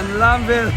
An lam vel.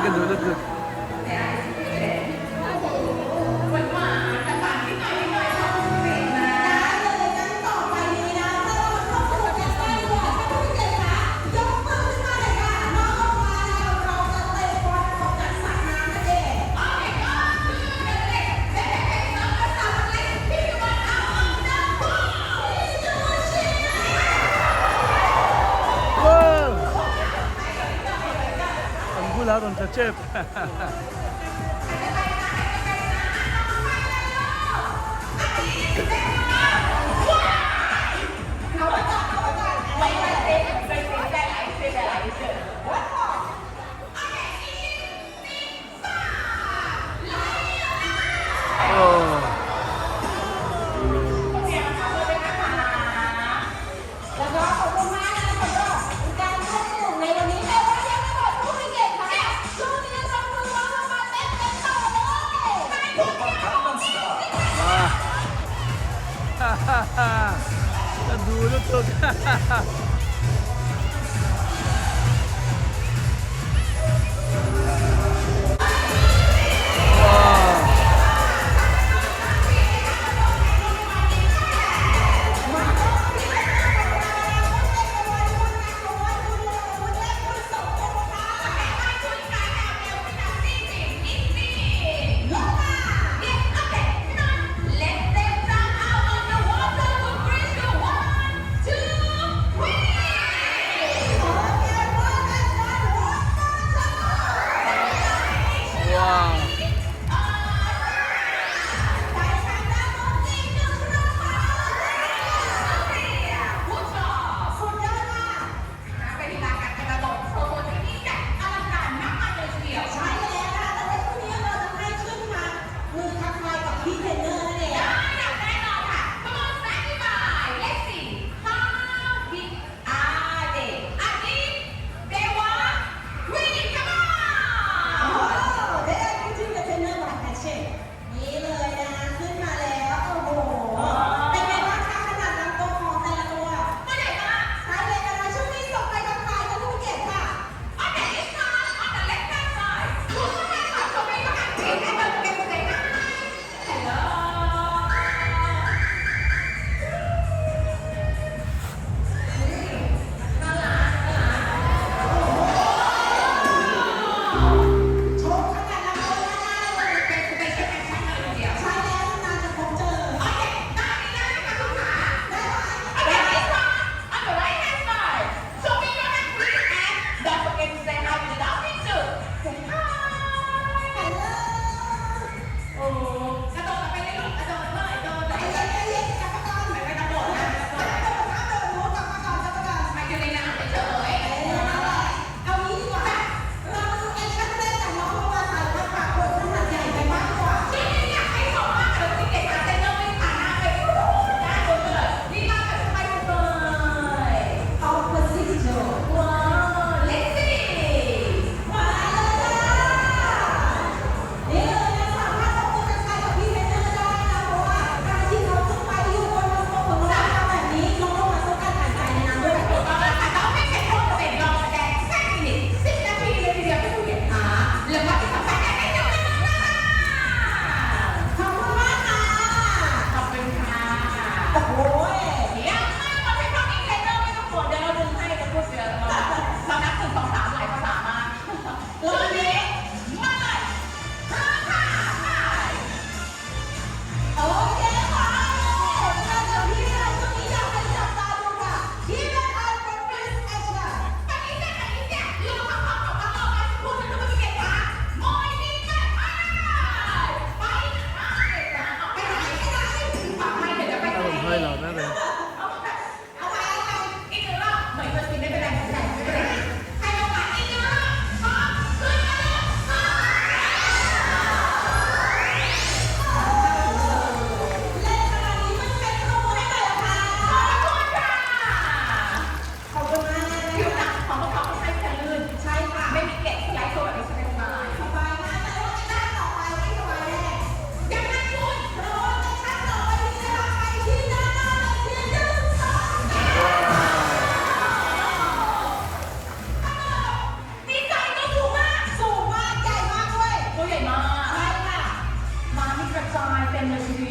ka duh lutuk. An bulah rawn tla tep. Ka duh lutuk.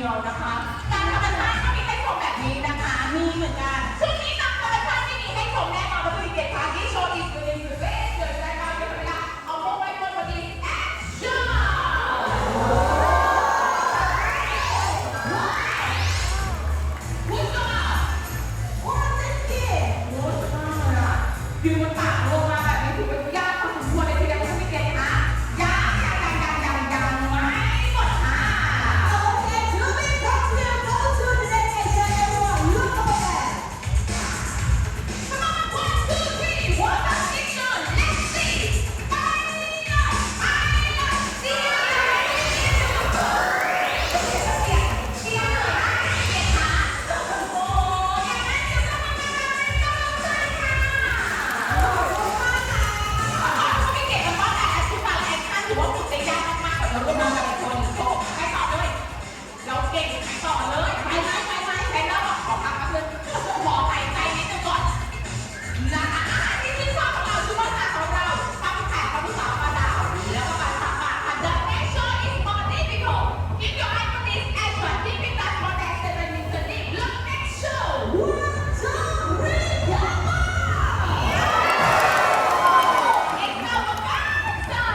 ยวนะคะตามธรรมชาติก็มีให้ชมแบบนี้นะคะ มีเหมือนกัน ชุดนี้ตามธรรมชาติไม่มีให้ชมแน่นอนเพราะคุณเกียรติคะที่โชว์อีกคือเวสเกิดรายการเดี๋ยวเวลาเอาพวกไว้บนพอดี action คุณก็ ว้าวเจ๊เก๋ โอ้ยมากเลยอะยืนบนตักลงมาแบบนี้ถือเป็นยากพอสมควรเลยทีเดียวคุณไม่เก่งนะยังยังยังยังยังยังไม่หมดค่ะ โอเค to be continued go to the next session everyone look over there Come on one two three one action let's see ไปเลยไปเลยเชียร์เชียร์เชียร์เลยนะเก่งค่ะโอ้ยอย่างนั้นจะต้องมาเป็นกำลังใจค่ะขอบคุณมากค่ะขอบคุณพี่เก๋แล้วก็แต่ชุดมาแอคชั่นถือว่าฝึกได้ยากมากๆกับเราร่วมงานกับคนโชว์ไปต่อเลยเราเก่งไปต่อเลยไปไหมไปไหมไปแล้วบอกขอพักแป๊บนึงขอหายใจนิดนึงก่อน นะคะอาหารที่ชื่นชอบของเราชื่อว่าจานของเราทำแขกทำผู้สาวมาดาวแล้วก็มาสามบาทค่ะ The next show is more difficult If your eye for this action keep it up for next seven minutes Look next show one two three go เอ็กซ์เก้ากับเก้าจ้า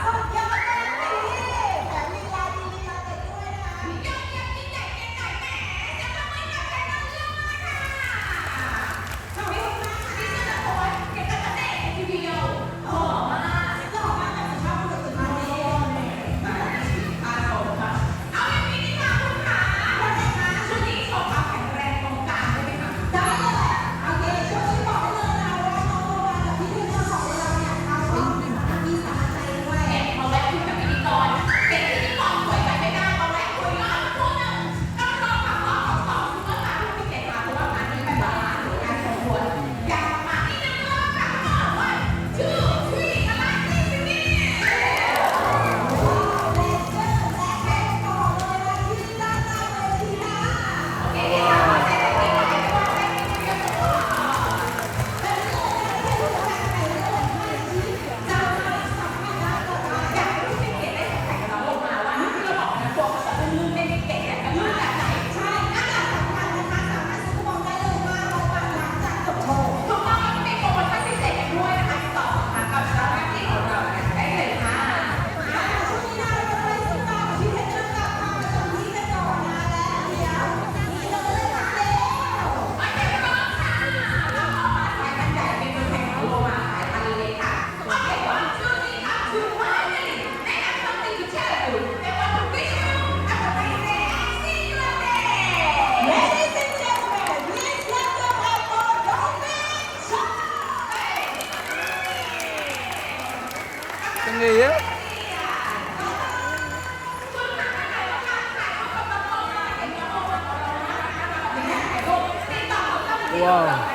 สุดยอดมากเลยแถมลีลาดีลีลาเด็ดด้วยนะคะ ยอดเยี่ยมยิ่งใหญ่เกินใหญ่แหมจะทำให้กับแขกรับเชิญเลยค่ะขอบคุณมากค่ะที่เสนอโพสเกี่ยวกับเด็กทีเดียวหอมมาก หล่อมากแบบสุภาพบุรุษสุภาพบุรุษ เอาอย่างนี้ดีกว่าคุณขา ว่าไงคะ ชุดนี้โชว์ความแข็งแรงตรงกลางได้ไหมคะ ได้เลยโอเคช่วงนี้บอกได้เลยนะว่าน้องโมบายกับพี่เทนเนอร์ของเราเนี่ยเขาก็มีสามใจด้วย เนี่ยมาแวะคุยกับพิธีกรเด็กพิธีกรสวยไปไม่ได้มาแวะคุยรอบคู่หนึ่งต้องรอคำตอบของสองคุณว่าการที่พิเศษมาเพราะว่าการนี้เป็นบาลานซ์ของการทรงตัวอยากมาที่นึงเริ่มค่ะก่อนว่า two three อะไรที่สินี่ เลเซอร์และแอนต่อเลยนะที่ด้านหน้าเวทีนะ โอเคค่ะขอใจได้ที่ไหนไม่ว่าใจไม่เดียว แบบนี้เลยนะแค่รู้จักกันไปเรื่องของที่จะมาสัมผัสได้ต่อไป อยากให้ผู้มีเกียรติได้สัมผัสกับน้องลงมาว่าที่เราบอกนะกลัวเขาจะลื่นๆเล่นไม่เก่งเนี่ยจะลื่นแบบไหน ใช่อากาศสำคัญนะคะสามารถซื้อคูปองได้เลย500บาทหลังจากจบโชว์ ถูกต้องแล้วก็มีโปรโมชั่นพิเศษกันด้วยนะคะติดต่อสอบถามกับเจ้าหน้าที่ของเราได้เลยค่ะ อ่าช่วงนี้นะเราจะไปซุปตากับพี่เทนเนอร์กับทางประจำที่กันก่อนนะและเดี๋ยวนี่เราจะเริ่มทำแล้ว โอเคไม่ต้องค่ะเราเข้ามาสายพันธุ์ใหญ่เป็นตัวแทนของโลมาสายพันธุ์เล็กค่ะโอเควันชื่อนี้ค่ะชื่อว่าแนะนำ something to tell you แต่ว่าto wish you have a nice day and see you again Ladies and gentlemen, please welcome our for Dolphin Show! เป็นไงเยอะว้าว